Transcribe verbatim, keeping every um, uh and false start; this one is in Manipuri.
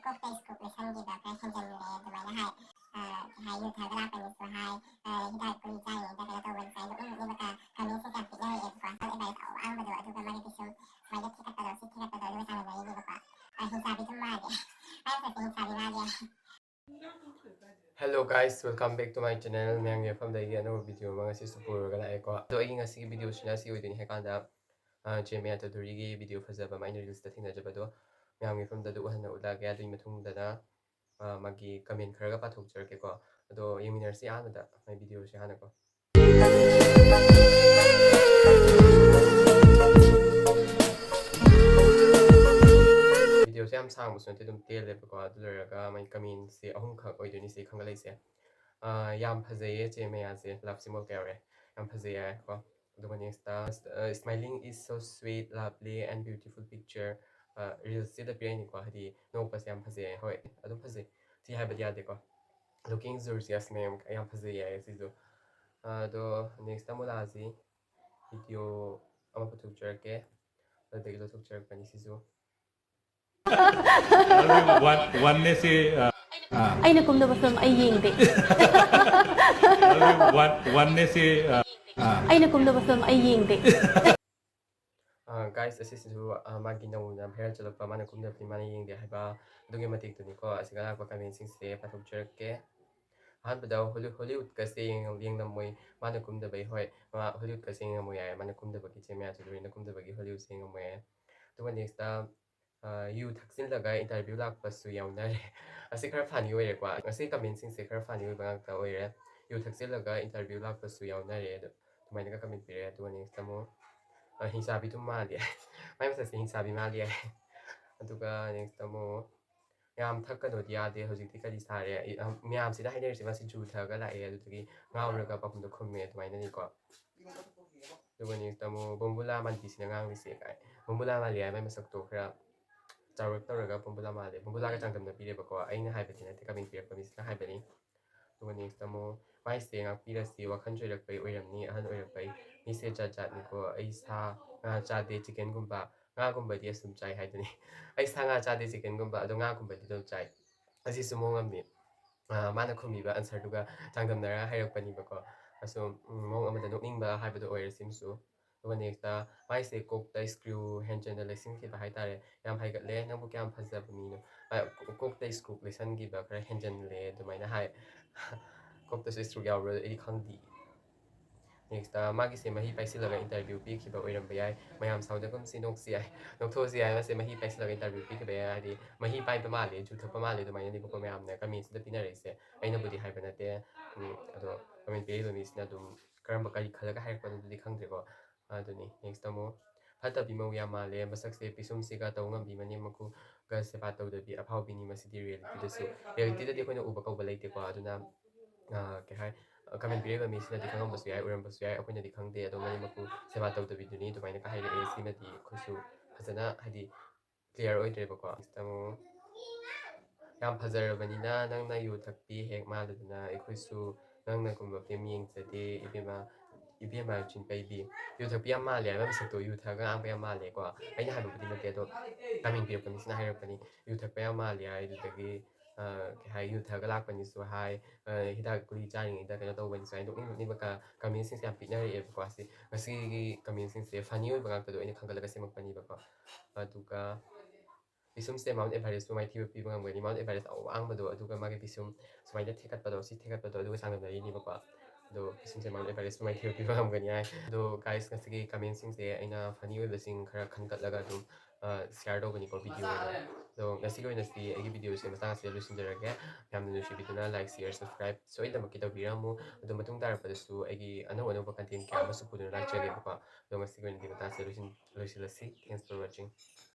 ꯀꯣꯛꯇ ꯁ꯭ꯀꯨꯜ ꯂꯣꯏꯁꯟꯈꯤꯕ ꯈꯔ ꯍꯦꯟꯖꯟꯈ꯭ꯔꯦ ꯑꯗꯨꯃꯥꯏꯅ ꯍꯥꯏ꯫ ꯑ, ꯀꯩ ꯍꯥꯏ, ꯌꯨ ꯊꯛꯑꯒ ꯂꯥꯛꯄꯅꯤꯁꯨ ꯍꯥꯏ꯫ ꯑ, ꯍꯤꯗꯥꯛ ꯒꯨꯂꯤ ꯆꯥꯔꯤꯉꯩꯗ ꯀꯩꯅꯣ ꯇꯧꯕꯅꯤꯁꯨ ꯍꯥꯏ꯫ ꯅꯣꯛꯅꯤꯡ ꯅꯣꯛꯅꯤꯡꯕ ꯀ-, ꯀꯃꯦꯟꯁꯤꯡꯁꯦ ꯌꯥꯝ ꯄꯤꯛꯅꯔꯛꯑꯦꯕꯀꯣ꯫ ꯁꯝ ꯑꯦꯗꯚꯥꯏꯁ ꯑꯋꯥꯡꯕꯗꯣ, ꯑꯗꯨꯒ ꯃꯥꯒꯤ ꯄꯤꯁꯨꯝ ꯁꯨꯃꯥꯏꯅ ꯊꯦꯛꯀꯠꯄꯗꯣ, ꯁꯤ ꯊꯦꯛꯀꯠꯄꯗꯣ, ꯑꯗꯨꯒ ꯆꯥꯡꯗꯝꯅꯔꯤꯅꯦꯕꯀꯣ꯫ ꯑ, ꯍꯤꯡꯆꯥꯕꯤꯗꯨꯝ ꯃꯥꯜꯂꯦ꯫ ꯃꯥꯏ ꯃꯁꯛꯁꯦ ꯍꯤꯡꯆꯥꯕꯤ ꯃꯥꯜꯂꯦ꯫ Hello guys, welcome back to my channel. ꯃꯌꯥꯝꯒꯤ ꯃꯐꯝꯗꯒꯤ ꯑꯅꯧꯕ ꯚꯤꯗꯤꯑꯣ ꯑꯃ ꯉꯁꯤꯁꯨ ꯄꯨꯔꯒ ꯂꯥꯛꯑꯦꯀꯣ꯫ ꯑꯗꯣ ꯑꯩꯒꯤ ꯉꯁꯤꯒꯤ ꯚꯤꯗꯤꯑꯣꯁꯤꯅ ꯁꯤ ꯑꯣꯏꯗꯣꯏꯅꯤ ꯍꯥꯏ ꯀꯥꯟꯗ, ꯑ, ꯆꯦ ꯃꯌꯥ ꯆꯧꯙꯨꯔꯤꯒꯤ ꯚꯤꯗꯤꯑꯣ ꯐꯖꯕ ꯑꯃ ꯑꯩꯅ ꯔꯤꯜꯁꯇ ꯊꯦꯡꯅꯖꯕꯗꯣ ꯃꯌꯥꯝꯒꯤ ꯃꯐꯝꯗ ꯑꯗꯨ ꯎꯍꯟꯅ ꯎꯠꯂꯛꯑꯒꯦ꯫ ꯑꯗꯨꯒꯤ ꯃꯇꯨꯡꯗꯅ, ꯑ, ꯃꯥꯒꯤ ꯀꯃꯦꯟ ꯈꯔꯒ ꯄꯥꯊꯣꯛꯆꯔꯛꯀꯦꯀꯣ꯫ ꯑꯗꯣ ꯌꯦꯡꯃꯤꯟꯅꯔꯁꯤ ꯑꯍꯥꯟꯕꯗ ꯃꯥꯏ ꯚꯤꯗꯤꯑꯣꯁꯦ ꯍꯥꯟꯅꯀꯣ꯫ ꯚꯤꯗꯤꯑꯣꯁꯦ ꯌꯥꯝ ꯁꯥꯡꯕꯁꯨ ꯅꯠꯇꯦ, ꯑꯗꯨꯝ ꯇꯦꯜꯂꯦꯕꯀꯣ꯫ ꯑꯗꯨ ꯂꯣꯏꯔꯒ ꯃꯥꯏ ꯀꯃꯦꯟꯁꯦ ꯑꯍꯨꯝꯈꯛ ꯑꯣꯏꯗꯣꯏꯅꯤ ꯁꯤ ꯈꯪꯒꯠꯂꯛꯏꯁꯦ꯫ ꯑ, ꯌꯥꯝ ꯐꯖꯩꯌꯦ ꯆꯦ ꯃꯌꯥꯁꯦ, ꯂꯞ ꯁꯤꯝꯕꯣꯜ ꯀꯌꯥ ꯌꯥꯎꯔꯦ, ꯌꯥꯝ ꯐꯖꯩ ꯍꯥꯏꯀꯣ꯫ ꯑꯗꯨꯒ next, "Smiling is so sweet, lovely and beautiful picture." ꯑ, ꯔꯤꯜꯁꯁꯤꯗ ꯄꯤꯔꯛꯏꯅꯤꯀꯣ, ꯍꯥꯏꯗꯤ ꯅꯣꯛꯄꯁꯦ ꯌꯥꯝ ꯐꯖꯩ꯫ ꯍꯣꯏ, ꯑꯗꯨꯝ ꯐꯖꯩ, ꯊꯤ ꯍꯥꯏꯕꯗꯤ ꯌꯥꯗꯦꯀꯣ꯫ Looking gorgeous ꯃꯌꯥꯝ ꯌꯥꯝ ꯐꯖꯩ ꯍꯥꯏ ꯁꯤꯁꯨ꯫ ꯑ, ꯑꯗꯣ ꯅꯦꯛꯁꯇ ꯃꯨꯂꯥꯁꯤ ꯚꯤꯗꯤꯑꯣ ꯑꯃ ꯄꯨꯊꯣꯛꯆꯔꯛꯀꯦ, ꯑꯗꯨꯗꯒꯤ ꯂꯧꯊꯣꯛꯆꯔꯛꯄꯅꯤ ꯁꯤꯁꯨ꯫ ꯋꯥꯟ ꯋꯥꯟꯅꯦꯁꯤ, ꯑ, ꯑ, ꯑꯩꯅ ꯀꯨꯝꯗꯕ ꯐꯤꯂꯝ ꯑꯩ ꯌꯦꯡꯗꯦ꯫ ꯋꯥꯟ ꯋꯥꯟꯅꯦꯁꯤ, ꯑ, ꯑ, ꯑꯩꯅ ꯀꯨꯝꯗꯕ ꯐꯤꯂꯝ ꯑꯩ ꯌꯦꯡꯗꯦ꯫ ꯑ, ꯒꯥꯏꯁ, ꯑꯁꯤꯁꯤꯁꯨ, ꯑ, ꯃꯥꯒꯤ ꯅꯧꯅ ꯚꯥꯏꯔꯦꯜ ꯆꯠꯂꯛꯄ, ꯃꯥꯅ ꯀꯨꯝꯗꯕ ꯐꯤꯂꯝ ꯃꯥꯅ ꯌꯦꯡꯗꯦ ꯍꯥꯏꯕ, ꯑꯗꯨꯒꯤ ꯃꯇꯦꯛꯇꯨꯅꯤꯀꯣ꯫ ꯑꯁꯤꯒ ꯂꯥꯛꯄ ꯀꯃꯦꯟꯁꯤꯡꯁꯦ ꯄꯥꯊꯣꯛꯆꯔꯛꯀꯦ꯫ ꯑꯍꯥꯟꯕꯗ ꯍꯣꯂꯤ-, ꯍꯣꯂꯤꯋꯨꯗꯀꯁꯦ ꯌꯦꯡꯉꯝ-, ꯌꯦꯡꯉꯝꯃꯣꯏ, ꯃꯥꯅ ꯀꯨꯝꯗꯕꯩ꯫ ꯍꯣꯏ, ꯃꯥ ꯍꯣꯂꯤꯋꯨꯗꯀꯁꯦ ꯌꯦꯡꯉꯝꯃꯣꯏ ꯍꯥꯏ, ꯃꯥꯅ ꯀꯨꯝꯗꯕꯒꯤ, ꯆꯦ ꯃꯌꯥ ꯆꯧꯙꯨꯔꯤꯅ ꯀꯨꯝꯗꯕꯒꯤ ꯍꯣꯂꯤꯋꯨꯗꯁꯦ ꯌꯦꯡꯉꯝꯃꯣꯏ ꯍꯥꯏ꯫ ꯑꯗꯨꯒ ꯅꯦꯛꯁꯇ, ꯑ, ꯌꯨ ꯊꯛꯆꯤꯜꯂꯒ ꯏꯟꯇꯔꯚ꯭ꯌꯨ ꯂꯥꯛꯄꯁꯨ ꯌꯥꯎꯅꯔꯦ꯫ ꯑꯁꯤ ꯈꯔ ꯐꯅꯤ ꯑꯣꯏꯔꯦꯀꯣ꯫ ꯉꯁꯤ ꯀꯃꯦꯟꯁꯤꯡꯁꯦ ꯈꯔ ꯐꯅꯤ ꯑꯣꯏꯕ ꯉꯥꯛꯇ ꯑꯣꯏꯔꯦ꯫ ꯌꯨ ꯊꯛꯆꯤꯜꯂꯒ ꯏꯟꯇꯔꯚ꯭ꯌꯨ ꯂꯥꯛꯄꯁꯨ ꯌꯥꯎꯅꯔꯦ꯫ ꯑꯗꯣ ꯑꯗꯨꯃꯥꯏꯅꯒ ꯀꯃꯦꯟ ꯄꯤꯔꯛꯑꯦ꯫ ꯑꯗꯨꯒ ꯅꯦꯛꯁꯇ ꯑꯃꯨꯛ, ꯑ, ꯍꯤꯡꯆꯥꯕꯤꯗꯨꯝ ꯃꯥꯜꯂꯤ꯫ ꯃꯥꯏ ꯃꯁꯛꯁꯦ ꯍꯤꯡꯆꯥꯕꯤ ꯃꯥꯜꯂꯤ ꯍꯥꯏ꯫ ꯑꯗꯨꯒ ꯅꯦꯛꯁꯇ ꯑꯃꯨꯛ, "ꯌꯥꯝ ꯊꯛꯀꯅꯣꯗꯤ ꯌꯥꯗꯦ, ꯍꯧꯖꯤꯛꯇꯤ ꯀꯔꯤ ꯁꯥꯔꯦ?" ꯏ-, ꯑ, ꯃꯌꯥꯝꯁꯤꯅ ꯍꯥꯏꯅꯔꯤꯁꯦ ꯃꯥꯁꯤ ꯖꯨ ꯊꯛꯑꯒ ꯂꯥꯛꯑꯦ, ꯑꯗꯨꯗꯒꯤ ꯉꯥꯎꯔꯒ ꯄꯥꯎꯈꯨꯝꯗꯣ ꯈꯨꯝꯃꯦ ꯑꯗꯨꯃꯥꯏꯅꯅꯤꯀꯣ꯫ ꯑꯗꯨꯒ ꯅꯦꯛꯁꯇ ꯑꯃꯨꯛ ꯕꯣꯝꯕꯨꯂꯥ ꯃꯥꯟꯕꯤꯁꯤꯅ ꯉꯥꯡꯂꯤꯁꯦ ꯀꯥꯏ꯫ ꯕꯣꯝꯕꯨꯂꯥ ꯃꯥꯜꯂꯤ ꯍꯥꯏ, ꯃꯥꯏ ꯃꯁꯛꯇꯣ ꯈꯔ ꯆꯥꯎꯔꯞ ꯇꯧꯔꯒ ꯕꯣꯝꯕꯨꯂꯥ ꯃꯥꯜꯂꯦ꯫ ꯕꯣꯝꯕꯨꯂꯥꯒ ꯆꯥꯡꯗꯝꯅꯕꯤꯔꯦꯕꯀꯣ, ꯑꯩꯅ ꯍꯥꯏꯕꯗꯤ ꯅꯠꯇꯦ, ꯀꯃꯦꯟ ꯄꯤꯔꯛꯄ ꯃꯤꯁꯤꯅ ꯍꯥꯏꯕꯅꯤ꯫ ꯑꯗꯨꯒ ꯅꯦꯛꯁꯇ ꯑꯃꯨꯛ ꯃꯥꯏꯁꯦ ꯉꯥꯛꯄꯤꯔꯁꯤ, ꯋꯥꯈꯜ ꯆꯣꯏꯔꯛꯄꯩ ꯑꯣꯏꯔꯝꯅꯤ, ꯑꯍꯟ ꯑꯣꯏꯔꯛꯄꯩ꯫ ꯃꯤꯁꯦ ꯖꯥꯠ ꯖꯥꯠꯅꯤꯀꯣ꯫ ꯑꯩ ꯁꯥ ꯉꯥ ꯆꯥꯗꯦ, ꯆꯤꯀꯟꯒꯨꯝꯕ꯫ ꯉꯥꯒꯨꯝꯕꯗꯤ ꯑꯁꯨꯝ ꯆꯥꯏ ꯍꯥꯏꯗꯨꯅꯤ꯫ ꯑꯩ ꯁꯥ ꯉꯥ ꯆꯥꯗꯦ, ꯆꯤꯛꯀꯟꯒꯨꯝꯕ, ꯑꯗꯣ ꯉꯥꯒꯨꯝꯕꯗꯤ ꯑꯗꯨꯝ ꯆꯥꯏ꯫ ꯑꯁꯤꯁꯨ ꯃꯑꯣꯡ ꯑꯃꯅꯤ꯫ ꯃꯥꯅ ꯈꯨꯝꯃꯤꯕ ꯑꯟꯁꯔꯗꯨꯒ ꯆꯥꯡꯗꯝꯅꯔꯒ ꯍꯥꯏꯔꯛꯄꯅꯤꯕꯀꯣ꯫ ꯑꯁꯨꯝ ꯃꯑꯣꯡ ꯑꯃꯗ ꯅꯣꯛꯅꯤꯡꯕ ꯍꯥꯏꯕꯗꯣ ꯑꯣꯏꯔꯦ ꯁꯤꯃꯁꯨ꯫ ꯑꯗꯨꯒ ꯅꯦꯛꯁꯇ ꯃꯥꯏꯁꯦ ꯀꯣꯛꯇ ꯏꯁꯀ꯭ꯔꯨ ꯍꯦꯟꯖꯟꯅ ꯂꯩꯁꯤꯟꯈꯤꯕ ꯍꯥꯏꯇꯥꯔꯦ꯫ ꯌꯥꯝ ꯍꯩꯒꯠꯂꯦ, ꯅꯪꯕꯨ ꯀꯌꯥꯝ ꯐꯖꯕ ꯃꯤꯅꯣ꯫ ꯀꯣꯛꯇ ꯏꯁꯀ꯭ꯔꯨ ꯂꯩꯁꯟꯈꯤꯕ ꯈꯔ ꯍꯦꯟꯖꯜꯂꯦ ꯑꯗꯨꯃꯥꯏꯅ ꯍꯥꯏ꯫ ꯀꯣꯛꯇꯁꯨ ꯏꯁꯀ꯭ꯔꯨ ꯌꯥꯎꯕ꯭ꯔꯥ ꯑꯩꯗꯤ ꯈꯪꯗꯦ꯫ ꯅꯦꯛꯁꯇ ꯃꯥꯒꯤꯁꯦ ꯃꯍꯤ ꯄꯥꯏꯁꯤꯜꯂꯒ ꯏꯟꯇꯔꯚ꯭ꯌꯨ ꯄꯤꯈꯤꯕ ꯑꯣꯏꯔꯝꯕ ꯌꯥꯏ꯫ ꯃꯌꯥꯝ ꯁꯥꯎꯗꯒꯨꯝꯁꯤ, ꯅꯣꯛꯁꯤ ꯌꯥꯏ, ꯅꯣꯛꯊꯣꯛꯑꯁꯤ ꯌꯥꯏ꯫ ꯃꯥꯁꯦ ꯃꯍꯤ ꯄꯥꯏꯁꯤꯜꯂꯒ ꯏꯟꯇꯔꯚ꯭ꯌꯨ ꯄꯤꯈꯤꯕ ꯌꯥꯏ, ꯍꯥꯏꯗꯤ ꯃꯍꯤ ꯄꯥꯏꯕ ꯃꯥꯜꯂꯦ, ꯖꯨ ꯊꯛꯄ ꯃꯥꯜꯂꯦ ꯑꯗꯨꯃꯥꯏꯅꯅꯦꯕꯀꯣ ꯃꯌꯥꯝꯅ ꯀꯃꯦꯟꯁꯤꯗ ꯄꯤꯅꯔꯛꯏꯁꯦ꯫ ꯑꯩꯅꯕꯨꯗꯤ ꯍꯥꯏꯕ ꯅꯠꯇꯦ꯫ ꯎꯝ, ꯑꯗꯣ ꯀꯃꯦꯟ ꯄꯤꯔꯛꯏꯕ ꯃꯤꯁꯤꯅ ꯑꯗꯨꯝ ꯀꯔꯝꯕ, ꯀꯔꯤ ꯈꯜꯂꯒ ꯍꯥꯏꯔꯛꯄꯅꯣꯗꯨꯗꯤ ꯈꯪꯗ꯭ꯔꯦꯀꯣ꯫ ꯑꯗꯨꯅꯤ꯫ ꯅꯦꯛꯁꯇ ꯑꯃꯨꯛ ꯐꯠꯇꯕꯤ ꯃꯧ ꯌꯥꯝ ꯃꯥꯜꯂꯦ, ꯃꯁꯛꯁꯦ ꯄꯤꯁꯨꯝꯁꯤꯒ ꯇꯧ ꯉꯝꯕꯤ, ꯃꯅꯦꯝ ꯃꯀꯨꯒ ꯁꯦꯕꯥ ꯇꯧꯗꯕꯤ ꯑꯐꯥꯎꯕꯤꯅꯤ꯫ ꯃꯁꯤꯗꯤ ꯔꯤꯌꯦꯂꯤꯇꯤꯗꯁꯨ, ꯔꯤꯌꯦꯂꯤꯇꯤꯗꯗꯤ ꯑꯩꯈꯣꯏꯅ ꯎꯕ ꯀꯧꯕ ꯂꯩꯇꯦꯀꯣ꯫ ꯑꯗꯨꯅ ꯀꯩ ꯍꯥꯏ, ꯀꯃꯦꯟ ꯄꯤꯔꯤꯕ ꯃꯤꯁꯤꯅꯗꯤ ꯈꯪꯉꯝꯕꯁꯨ ꯌꯥꯏ, ꯎꯔꯝꯕꯁꯨ ꯌꯥꯏ, ꯑꯩꯈꯣꯏꯅꯗꯤ ꯈꯪꯗꯦ꯫ ꯑꯗꯣ ꯃꯅꯦꯝ ꯃꯀꯨ ꯁꯦꯕꯥ ꯇꯧꯗꯕꯤꯗꯨꯅꯤ ꯑꯗꯨꯃꯥꯏꯅꯒ ꯍꯥꯏꯔꯛꯑꯦ꯫ ꯁꯤꯃꯗꯤ ꯑꯩꯈꯣꯏꯁꯨ ꯐꯖꯅ, ꯍꯥꯏꯗꯤ, ꯀ꯭ꯂꯤꯌꯥꯔ ꯑꯣꯏꯗ꯭ꯔꯦꯕꯀꯣ꯫ ꯅꯦꯛꯁꯇ ꯑꯃꯨꯛ, ꯌꯥꯝ ꯐꯖꯔꯕꯅꯤꯅ ꯅꯪꯅ ꯌꯨ ꯊꯛꯄꯤ ꯍꯦꯛ ꯃꯥꯜꯂꯗꯅ ꯑꯩꯈꯣꯏꯁꯨ ꯅꯪꯅꯒꯨꯝꯕ ꯐꯤꯂꯝ ꯌꯦꯡꯖꯗꯦ ꯏꯕꯦꯝꯃ꯫ ꯏꯕꯦꯝꯃ ꯆꯤꯟ ꯄꯩꯕꯤ꯫ ꯌꯨ ꯊꯛꯄꯤ ꯌꯥꯝ ꯃꯥꯜꯂꯦ ꯍꯥꯏꯕ, ꯃꯁꯛꯇꯣ ꯌꯨ ꯊꯛꯑꯒ ꯉꯥꯡꯕ ꯌꯥꯝ ꯃꯥꯜꯂꯦꯀꯣ꯫ ꯑꯩꯅ ꯍꯥꯏꯕꯕꯨꯗꯤ ꯅꯠꯇꯦ, ꯑꯗꯣ ꯀꯃꯦꯟ ꯄꯤꯔꯛꯄ ꯃꯤꯁꯤꯅ ꯍꯥꯏꯔꯛꯄꯅꯤ꯫ ꯌꯨ ꯊꯛꯄ ꯌꯥꯝ ꯃꯥꯜꯂꯦ ꯍꯥꯏ, ꯑꯗꯨꯗꯒꯤ ꯀꯩ ꯍꯥꯏ, ꯌꯨ ꯊꯛꯑꯒ ꯂꯥꯛꯄꯅꯤꯁꯨ ꯍꯥꯏ, ꯍꯤꯗꯥꯛ ꯒꯨꯂꯤ ꯆꯥꯔꯤꯉꯩꯗ ꯀꯩꯅꯣ ꯇꯧꯕꯅꯤꯁꯨ ꯍꯥꯏ꯫ ꯅꯣꯛꯅꯤꯡ ꯅꯣꯛꯅꯤꯡꯕ ꯀꯃꯦꯟꯁꯤꯡꯁꯦ ꯌꯥꯝ ꯄꯤꯅꯔꯛꯑꯦꯕꯀꯣ꯫ ꯑꯁꯤ ꯉꯁꯤꯒꯤ ꯀꯃꯦꯟꯁꯤꯡꯁꯦ ꯐꯅꯤ ꯑꯣꯏꯕ ꯉꯥꯛꯇꯗꯣ ꯑꯩꯅ ꯈꯟꯒꯠꯂꯒ ꯁꯦꯝꯃꯛꯄꯅꯦꯕꯀꯣ꯫ ꯑꯗꯨꯒ ꯄꯤꯁꯨꯝꯁꯦ ꯃꯥꯎꯟ ꯑꯦꯚꯔꯦꯁꯄꯨ ꯃꯥꯏꯊꯤꯕ ꯄꯤꯕ ꯉꯝꯒꯅꯤ꯫ ꯃꯥꯎꯟ ꯑꯦꯚꯔꯦꯁ ꯑꯋꯥꯡꯕꯗꯣ, ꯑꯗꯨꯒ ꯃꯥꯒꯤ ꯄꯤꯁꯨꯝ ꯁꯨꯃꯥꯏꯅ ꯊꯦꯛꯀꯠꯄꯗꯣ, ꯁꯤ ꯊꯦꯛꯀꯠꯄꯗꯣ, ꯑꯗꯨꯒ ꯆꯥꯡꯗꯝꯅꯔꯤꯅꯦꯕꯀꯣ꯫ ꯑꯗꯣ ꯄꯤꯁꯨꯝꯁꯦ ꯃꯥꯎꯟ ꯑꯦꯚꯔꯦꯁꯄꯨ ꯃꯥꯏꯊꯤꯕ ꯄꯤꯕ ꯉꯝꯒꯅꯤ ꯍꯥꯏ꯫ ꯑꯗꯣ ꯒꯥꯏꯁ, ꯉꯁꯤꯒꯤ ꯀꯃꯦꯟꯁꯤꯡꯁꯦ ꯑꯩꯅ ꯐꯅꯤ ꯑꯣꯏꯕꯁꯤꯡ ꯈꯔ ꯈꯟꯒꯠꯂꯒ ꯑꯗꯨꯝ ꯁꯤꯌꯥꯔ ꯇꯧꯕꯅꯤꯀꯣ ꯚꯤꯗꯤꯑꯣ ꯑꯣꯏꯅ꯫ ꯑꯗꯣ ꯉꯁꯤꯒꯤ ꯑꯣꯏꯅꯗꯤ ꯑꯩꯒꯤ ꯚꯤꯗꯤꯑꯣꯁꯦ ꯃꯇꯥꯡ ꯑꯁꯤꯗ ꯂꯣꯏꯁꯤꯟꯖꯔꯒꯦ꯫ ꯌꯥꯝꯅ ꯅꯨꯡꯁꯤꯕꯤꯗꯨꯅ ꯂꯥꯏꯛ, ꯁꯤꯌꯥꯔ, ꯁꯕꯁꯀ꯭ꯔꯥꯏꯕ ꯁꯣꯏꯗꯅꯃꯛꯀꯤ ꯇꯧꯕꯤꯔꯝꯃꯨ꯫ ꯑꯗꯣ ꯃꯇꯨꯡ ꯇꯥꯔꯛꯄꯗꯁꯨ ꯑꯩꯒꯤ ꯑꯅꯧ ꯑꯅꯧꯕ ꯀꯟꯇꯦꯟ ꯀꯌꯥ ꯑꯃꯁꯨ ꯄꯨꯗꯨꯅ ꯂꯥꯛꯆꯒꯦꯕꯀꯣ꯫ ꯑꯗꯣ ꯉꯁꯤꯒꯤ ꯑꯣꯏꯅꯗꯤ ꯃꯇꯥꯡ ꯑꯁꯤꯗ ꯂꯣꯏꯁꯤꯟ-, ꯂꯣꯏꯁꯤꯜꯂꯁꯤ꯫ Thanks for watching.